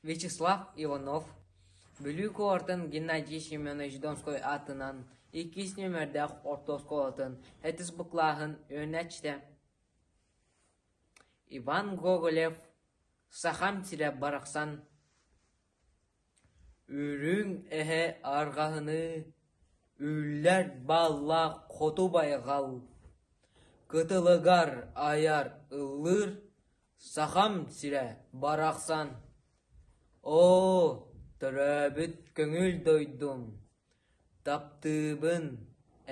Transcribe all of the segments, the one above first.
Вячеслав Иванов, Бүлүү куоратын Геннадий Семенович Донской аатынан иккис нүөмэрдээх орто оскуолатын сэттис кылааһын үөрэнээччитэ Иван Гоголев «Сахам сирэ барахсан» Үрүҥ эһэ арҕаһыныы үллэр бааллаах хоту байҕал Кытылыгар айар ыллыыр Сахам сирэ барахсан Оо, төрөөбүт көҥүл дойдум, таптыыбын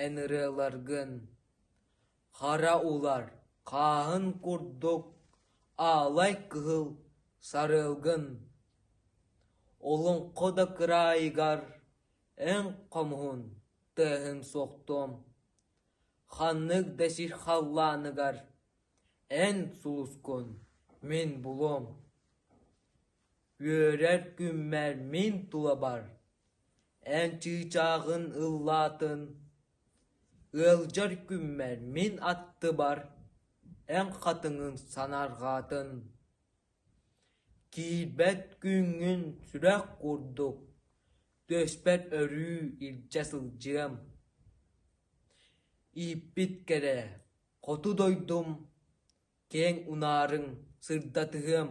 эн ырыаларгын Хара улар хааһын курдук аалай кыһыл сарыалгын Олоҥхо да кыраайыгар эн хомуһун тыаһын суохтуом, Ханнык да сир халлааныгар эн сулускун мин булуом. Үөрэр күммэр мин тулабар эн чыычааҕын ыллаатын, Ыалдьар күммэр мин аттыбар эн хатыҥын санаарҕаатын. Киирбэт күҥҥүн сүрэх курдук түөспэр өрүү илдьэ сылдьыам. Ииппит кэрэ хоту дойдум киэҥ унаарыҥ сырдатыһыам.